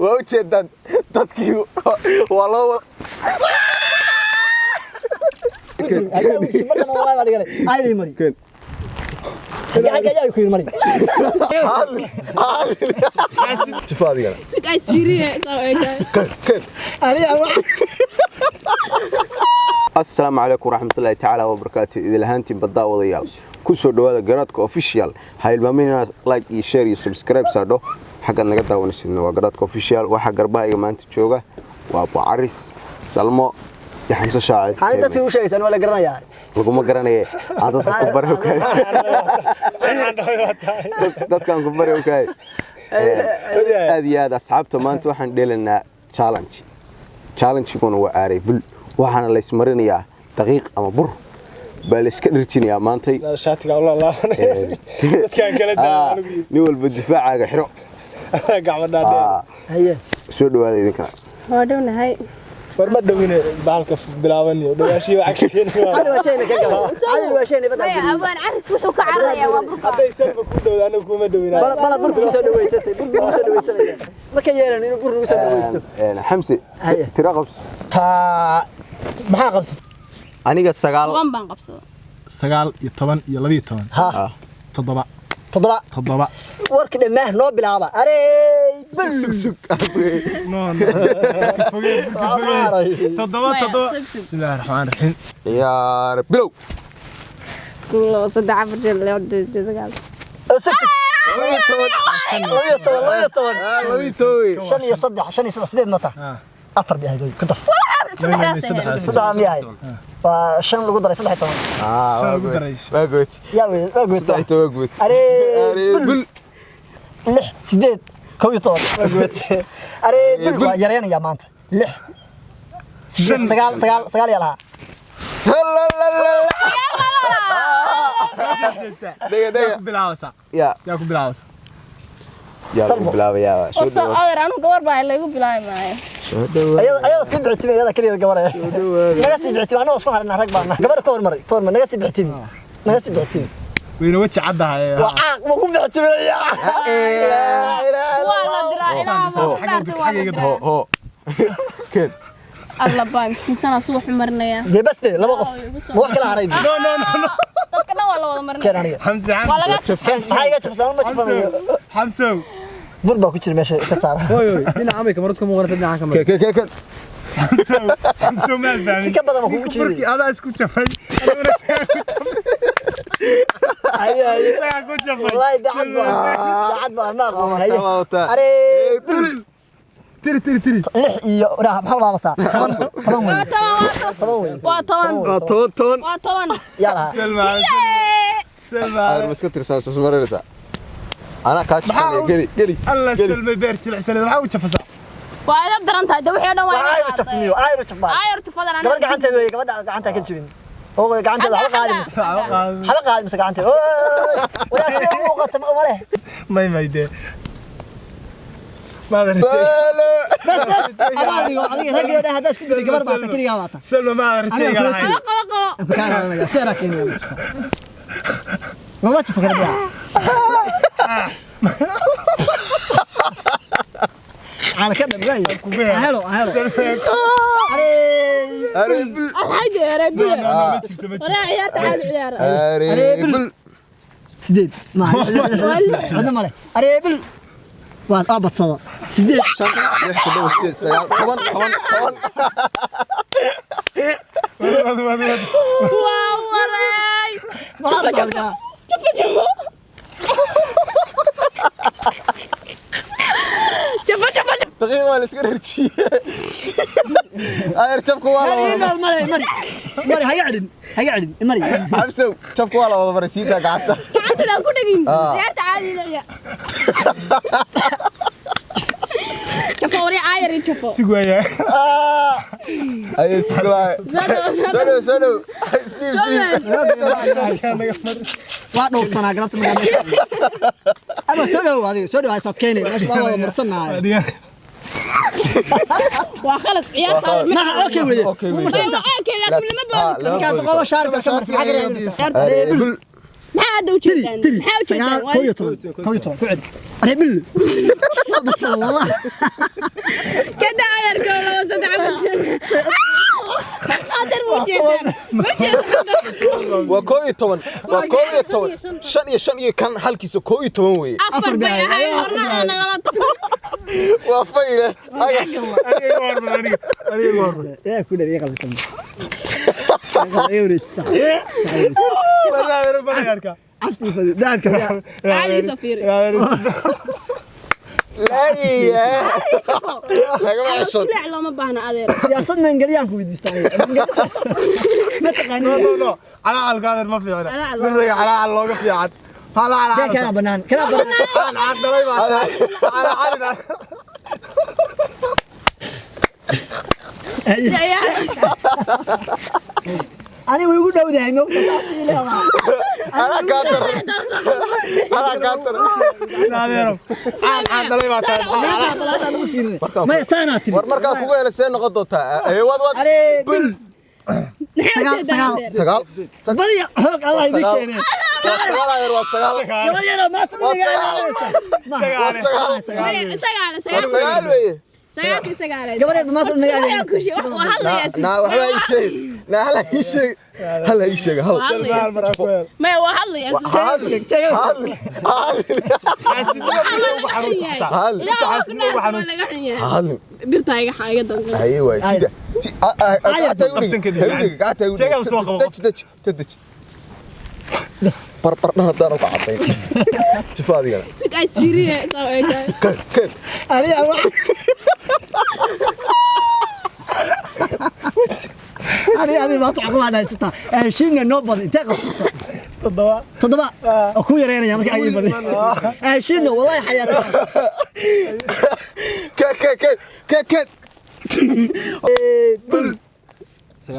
Waa u jeedaan dadkii waa loo Markan wallahi baa dhiganay. Ayri mari. Keen. Xagga ayaa ku yiri mari. Jifa adigana. Sug ay fiiriye saa u egtahay. Keen, keen. Aniga wax Assalaamu calaykum waraxmatullaahi tacaala wabarakaatu. Idil ahaantiin baddaa wadayaal, ku soo dhowaada Garaadka Official. Ha ilmaamin inaad like iyo share iyo subscribe saadho. Xaggaad naga daawanaysidna waa Garaadka Official. Waxaa garbahayga maanta jooga waa Bucaris, Salmo iyo Xamse Shaacir. Xaalad dadka u sheegaysan waa la garanayaa. Laguma garanaye, aan dadka ku bari okahay, dadkaan ku bari okahay. Aad iyo aad asxaabta, maanta waxaan dheelanaa challenge. Challenge-guna waa aaray bul, waxaana la ismarinayaa daqiiq ama bur baa la iska dhirjinayaa maantay. Shaatiga ula laabanay dadkaan kala daa. Nin walba difaacaaga xiro. Gacmo dhaadheer. Haye. Soo dhawaada idinkana. Waa dhownahay. War ma dhowine, bahalka bilaabaniyo dhawaashii waa cagsi. Hadi waa shayna ka galo. Hadi waa shayna badal. Maya, abaan caris wuxuu ka cararayaa waa burka. Hadday salba ku dhowda, anagu kuma dhowinaa. Bala bala burku soo dhaweysatay. Burku soo dhaweysanaya. Ma ka yeelan inuu bur nagu soo dhaweysto. Xamse. Haye. Tira qabs. Ha, maxaa qabsat? Aniga 9. 10 baan qabsada. 9 iyo 10 iyo 12. Ha. 7. 7. 7. Warka dhammaan noo bilaaba. Arey. Sug, sug, sug. No no, fogee burka, fogee. 7. Maya, 7. sug, sug. Bismillahi raxmaani raxiim. Ciyaar bilow. 1, 2, 3, 4, 5, 6, 7, 8, 9. 12, 12. 12. 5 iyo 3, 5 iyo 3, 8 mata. 4 bi ahayd ku dar. Saddexdaas ahayd. 3 mi ahayd. Waa 5 lagu daray 13. Waa lagu good. daray. Waa good. Yaa wey, waa good. 13 waa good. Arey. Arey bul. 6, 8, 11, waa good. Arey bul waa yareynayaa maanta. 6, 8, 9, 9, 9 yaa lahaa. Dhega dhega. Yaa ku bilaabaysaa? Ya. Yaa ku bilaabaysaa? Yaa lagu Salmo. bilaabayaa? Soo Oo soo dhawaad. adeer, anu gabar baa laygu bilaabi maayo. Soo dhawaad. Ayada sii bixitimi, ayada kaliya gabar. Naga sii bixitimi, anagoo isku harnaa rag baana. Gabar ka hormaray, ka hormaray, naga sii bixitimi. Naga sii bixitimi. Wayna weji caddahay. Waa caaq, ma ku bixitiminaya. Waa la diraa ilaa Ho, ma dhaartay, waa la xagga iga diraa. Ho ho, keen. Alla baa miskiinsana subax u marinaya. Dee bas dee, laba qof. Ma wax kala haray? No no no no. Dadka dhan waa la wada Keen marinaya. aniga. Xamse. Waa laga Keen, maxaa iga jabsan? Ma jabsanayo. Xamsow. Bur baa ku jira meesha ka saara. Hooy hooy, dhinaca may kamarad ka muuqanaysa, dhinaca ka Keen, keen, keen. Xamsow, Xamsow, maad fahmin. Si ka badan waa kugu Ninka jiiday. burkii adaa isku jafay, aniguna isagaa ku jafay. Haye, haye. Isagaa ku jafay. Wallahi daacad baa, daacad baa, ma aqoon. Haye. Waa wataa. Arey. Bul. Tiri tiri tiri. 6 iyo maxaa laabasaa? 10, 10 wey. 10 wey. Waa 10. Waa 10, 10. Waa 10. Yaa lahaa. Selma, Selma. Adeer, ma iska tirsan soo marinaysaa? Anaa kaa jabsanaya, geli geli. Alla, Selma beer jilicsaneed, maxaa u jafasaa? Waa idab daran tahay de, wixii oo dhan waa Waa inaad ayru jafniyo, ayru jafbaa. Ayar tufadan. Gabar gacanteeda wey, gabadha gacanta ka jibin. Oo gacanteeda waxba qaadi mayso. Waxba qaadi mayso gacanteeda. Wadaa sida u muuqata ma leh. May may dee, maada rajay. Bas bas. Adiga adiga raggeeda haddaa isku dilay gabar baata, keligaa baata. Selma, maada rajayga Aniga lahayn. Qabo qabo. Ku kaa ilaalinaya, seeraa keenaya ma jirta. Lama jafo kara biyaha. Caana ka dhan waaye. Ahelo, ahelo. Arey. Arey bul. Alxaydi erebile. Ma jirto, ma jirto. Waraa ciyaarta caadi ciyaara. Arey bul. 8 ma cidna male. Areebil waa soo badsada 8. 5, 6, 7, 8, 9, 10, 10, 10. Wad, wad, wad. Waa waray. Maxaa rabtaa? Jafo jafo. Jafo jafo. Daqiiq waa la iska rarjiyey. Adeer, jabka waa la mari wada mari mari mari mari, haga celin, haga celin, mari. Xamsow, jabka waa la wada maray, siidaa gacanta. Gacantada ku dhegin. Ciyaarta caadi la ciyaar. Jafo waray, ayar iyo jafo. Sig waaya. Ayay suglaay. Soo dhawo, soo Soo dhow, soo dhow. Isdhiib, isdhiib. Waa dhowrsanaa galabta markaa meesha ama soo dhow, adiga soo dhow, haysaad keenay meesha waa wada marsannahay. Waa khalad ciyaarta. Maha okay weye. Okay weye. Marsanta. Okay, laakiin lama boodi karo. Markaad qobo shaarka ka marsan, maxaa ka raadinaysaa? Areebul. Maxaa hadda u Tiri jeedaan? tiri. Maxaa u 9, jeedaan? 11, 11 ku celi. Areebil waa badsada wallah. Kada adeer kow laba saddex afar shan. Qadar ma jeedaan. Ma jeedaan. Waa 11, waa 11, shan iyo shan iyo kan halkiisa 11 weeye. Afar bay ahayd horna nagala Waa fayle. Aniga iga hormar, aniga. Aniga iga hormar. Yaa ku dheer iga qalbisan. Iga wareejisa. Wallahi adeer baan arkaa. Cabsi fadi. Daanka. Caadi soo fiiri. Lagama ceshan. Jileec looma baahna adeer. Siyaasad mangaliyaan ku weydiistaa. Ma taqaanid. No, no. Calacalka adeer ma fiicna. Calaacal. Mid calaacal looga fiican. Calaacal. Daan kana banaan. Kana banaan. Aan caaq dhalay baa tahay. Calaacal. Ani way ugu dhowdahay moogta. Anaa kaa daran, anaa kaa daran. Adeero. Aan caaq dhalay baa tahay. Salaada lagu fiirinay. Maya saanaa tiri. War markaa kugu hela see noqon doontaa? Ee, wad wad. Aree bil. Maxay Sagaal, ujeedaan sagaal. adeer? Sagaal. Badiya xoog Allah idin keenay. Waa sagaal adeer, waa sagaal. Gabar yar oo maanta Waa midiga sagaal. ilaalinaysa. Waa sagaal. Maya, sagaal Waa sagaal. sagaal weeye. Sagaalkii sagaal. Gabar yar maanta midiga Waxaa ku sheeg wax waa hadlayaa si. Naa waxba ii sheeg, naa hala ii sheeg, hala ii sheeg hal. Waa hadlayaa si. Mar ku hel. Maya waa hadlayaa si. Hal hal hal. Xaasidnimo ugu xanuunsan xataa. Hal. Ilaa waa Xaasidnimo ugu waa laga xun yahay. Hal. Birtaa iga iga danqan. Haye waay sida. Qabsan kadib. Jeegada soo qabo. Daj daj daj. Bas. Barbardhan haddaan uga cadayn. Jifa adigana. Sig ay fiiriye soo eegay. Kan kan. Aniga wax. Ani ani maanta waxaan haysataa. Heshiina noo badan intee qabsataa? Toddoba. Toddoba. Oo ku yareynaya marka ay badan. Heshiina wallahi xayaata. Kan kan kan kan kan.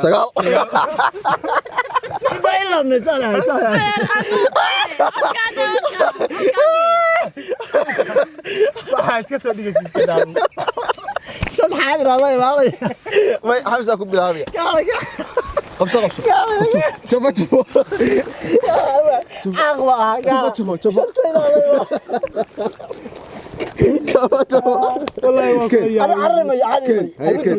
Sagaal. Inta ilaa misala haysataa. Waxaa iska soo dhigaysa iska daawo. Shan xaadir Allah ilaalay. May Xamsa ku bilaabaya. Kaalay. Qabso qabso. Jabo jabo. Caaq waa Jabo jabo jabo. Jabo jabo. Wallahi waa kula Ani yaabay. carramayo caadi mari. Haye, keen.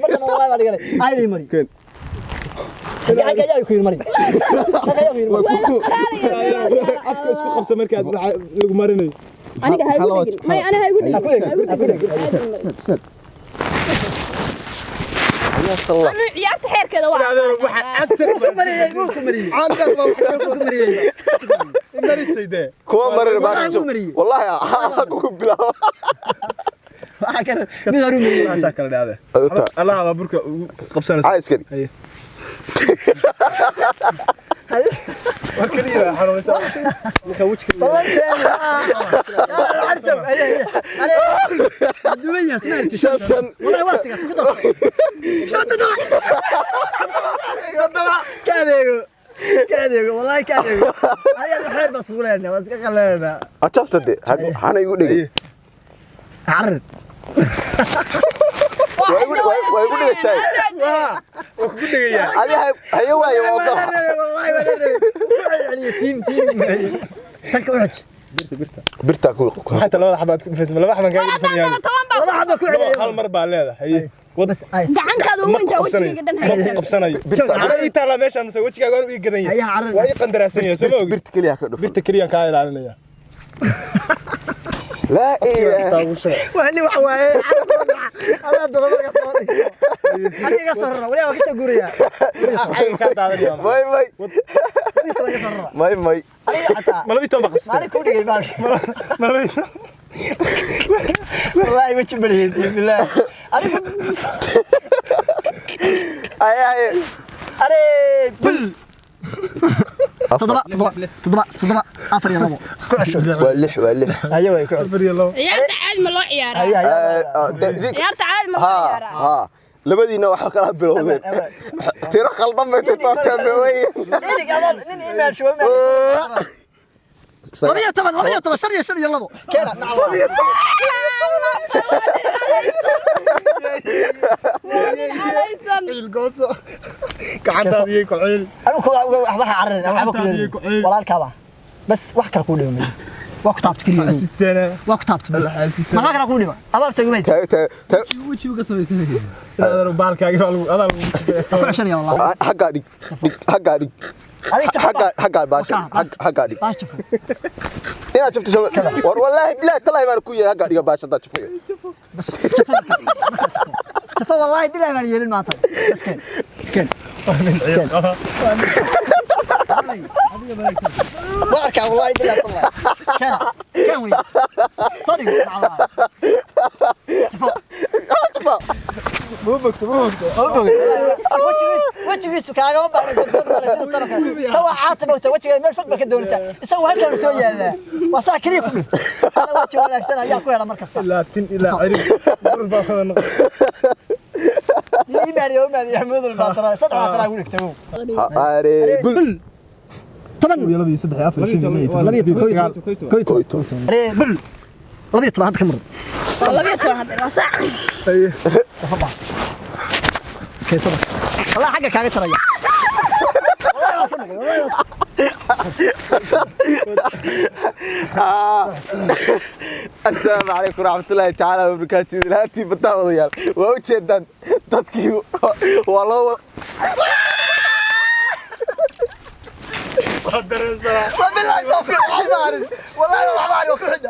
Markan wallahi baa dhiganay. Caadi mari. Keen. Xagga ayaa ku yiri mari. Xagga ayaa ku yiri mari. Afka isku qabsa markaad lagu marinayo. Aniga ha igu dhigin. Maya aniga ha igu dhigin. Ha ku dhigin, ha ku dhigin. Anu ciyaarta xeerkeeda waa. Adeer waxa cagta Mariyay, wuu ku mariyay. caankaas baa wax ka soo Ku mariyay. marisay dee. Kuwa marin Wallahi baasho. wuu mariyey. Wallahi ku bilaaba. Waxa kale mid hore mariyay. Saasaa kala dhacday. Adota. Allah baa burka ugu qabsanaysa. Aa iskari. Haye. War kaliya xanuunsan. Marka wejiga Shan shan. Wallahi waa sigaas ku dar. Shan toddoba. Toddoba. Ka adeego. Ka adeego wallahi ka adeego. Aniga xeer bas kugu leenahay waa iska qaleenaa. Ajabta de hana igu dhigin. Carr. Waa igu waa igu dhigaysaa. waa kugu dhigayaa. Adi haye waaye waa ogol. Wallahi waa la reebay. Tiim tiim. Tanka u xaj. Birta ku Xataa labada xabaad ku dhufaysa, laba xabaan kaaga dhufanayaa. Toban baa Laba xaba ku Laba celiyo. hal mar baa leedahay. Haye. Wad Bas ay. gacantaada ma ugu ku intaa qabsanayo. wejigayga dhan Ma ku haysa. qabsanayo. Birta Cara ii taala meeshaan mise wejigaaga waan ii gadan yahay. Hayaha carrar. Waa ii qandaraasan yahay soo ma ogi. birta kaliya ka dhufan. Birta kaliya kaa ilaalinaya. Laa ilaaha. Taa ugu shuba. Wali wax waaye. Adaa daba ka soo dhigto. Aniga iga soo rara. Wali waa ka soo guuraya. Xagga kaa daadanaya. May may Aniga iga soo rara. may may. Aniga xataa. Ma laba iyo toban baa qabsatay? Maalin ku dhigay baalka. Ma laba iyo Wallahi ma jibaliid billaah. Aniga Ay ay. are bil. Toddoba toddoba toddoba toddoba afar iyo labo. Ku cesho. Waa lix, waa lix. Haye way ku cesho. Afar iyo labo. Ciyaarta caadi ma loo ciyaaraa? Haye haye. Ciyaarta caadi ma loo Ha ciyaaraa? ha. Labadiina waxa kala bilowdeen. Tiro khaldan bay toorteen way. Ilig ama nin email shubo ma. 12 12 shan iyo shan iyo labo. Keena nacwa. Alaysan. Ilgooso. Gacantaada iyo ku celi. Anigu ku waxba ha cararin, waxba ku Gacantaada iyo yeelin. ku celi. Walaalkaaba. Bas wax kale ku dhimay. Waa ku taabta keliya. Xasisana. Waa ku taabta bas. Alla xasisana. Maxaa kala ku dhima? Abaal sheegay. Taag taag taag. Wejigu ka samaysanaya. Inaad baalkaaga baa lagu adaa lagu. Ku ceshanaya wallahi. Xaggaa dhig, dhig xaggaa dhig. Adiga jafo. Xaggaa, xaggaa baasha, xaggaa dhig. Baasha jafo. Inaad jafto soo war, wallaahi bilaahi talaahi baan ku yeehay, xaggaa dhiga baasha haddaad jafayo. Bas jafo. Jafo wallahi billahi baan yeelin maanta. Bas keen. Keen. Nin ciil qaba. Waa arkaa wallahi billahi talaahi. Keen. Keen wey. Soo dhig macallin. Jafo. Jafa. Ma bogto, ma bogto. Wejigiisu kaagama baahna godgod male sida tarafka. Ta waa caata bogta wejiga meel fog ba ka doonaysaa. Isagu halkan soo yaalaa. Waa saa keliya ku dhig. Ana weji wanaagsan ayaa ku hela mar kasta. Ilaa tin ilaa cirib. Mudul baa kada noqon. Ii maariyo maariyo mudul baa taraa. Saddex taraa ku dhigta. Are bul. 10. 2 3 4 5 6 7 8 9. Are bul. 12 hadda ka mar. 12 hadda waa sax. Keysada. Wallahi xagga kaaga jaraya. Wallahi waa ka noqday. Wallahi waa. Asalaamu calaykum waraxmatullaahi tacaala wabarakaatu. Idilhaantii badaa wadayaal, waa u jeedaan dadkii waa loo Waa dareensanaa. Wabillahi tawfiiq, waxba arin. Wallahi waxba arin, waa ku xidha.